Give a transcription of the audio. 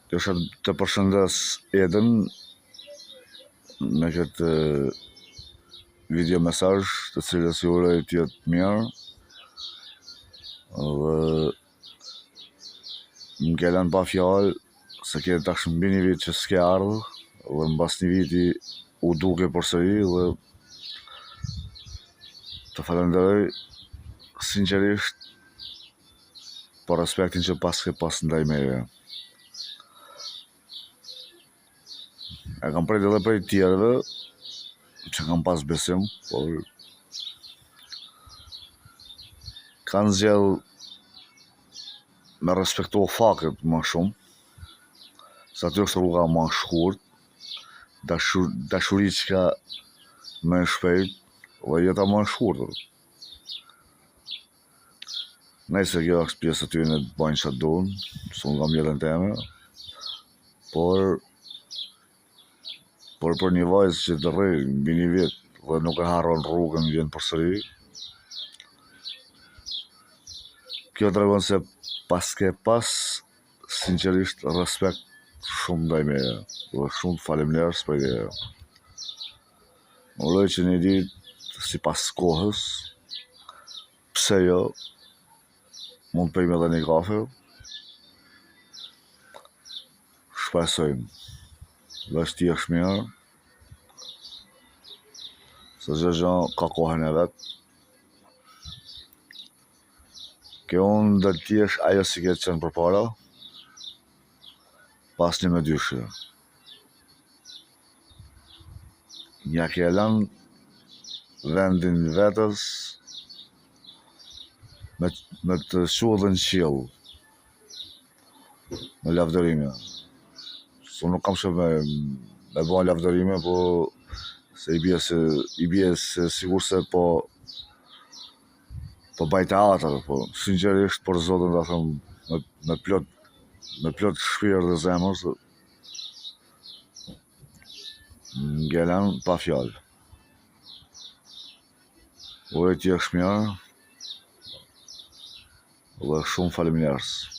Desha të përshëndes Edën me këtë video mesazh, të cilës i uroj të jetë mirë. Dhe më ke lënë pa fjalë, se ke tash mbi një vit që s'ke ardhë, dhe mbas një viti u duke përsëri dhe të falenderoj sinqerisht për respektin që paske pas ndaj meje. E kam prit edhe prej tjerëve që kam pas besim, por kanë zgjedh me respektu faket më shumë, se aty është rruga më shkurt, dashur, dashuri çka më e shpejt dhe jeta më e shkurtër. Nejse kjo është pjesë e tyne të bajnë çka duan, se unë kam jetën teme, por por për një vajzë që të rri mbi një vit dhe nuk e harron rrugën vjen përsëri, kjo tregon se paske pas sinqerisht respekt shumë ndaj meje dhe shumë faleminderit për ide. Uroj që një ditë sipas kohës, pse jo, mund të pijmë edhe një kafe. Shpresojmë. Veç të jesh mirë. Se çdo gjë ka kohën e vet. Ke unë do të jesh ajo si ke qenë përpara, pa asnjë mëdyshje. Ja ke lënë vendin vetes me, me të çu edhe në qiell me lavdërime. Se nuk kam shumë me, me ba lavdërime, po se i bie se i bie se sikur se po po baj teatër, po sinqerisht për Zotin ta them me, me plot me plot shpirt dhe zemër se Më ke lënë pa fjalë. Uroj të jesh mirë dhe shumë faleminderit.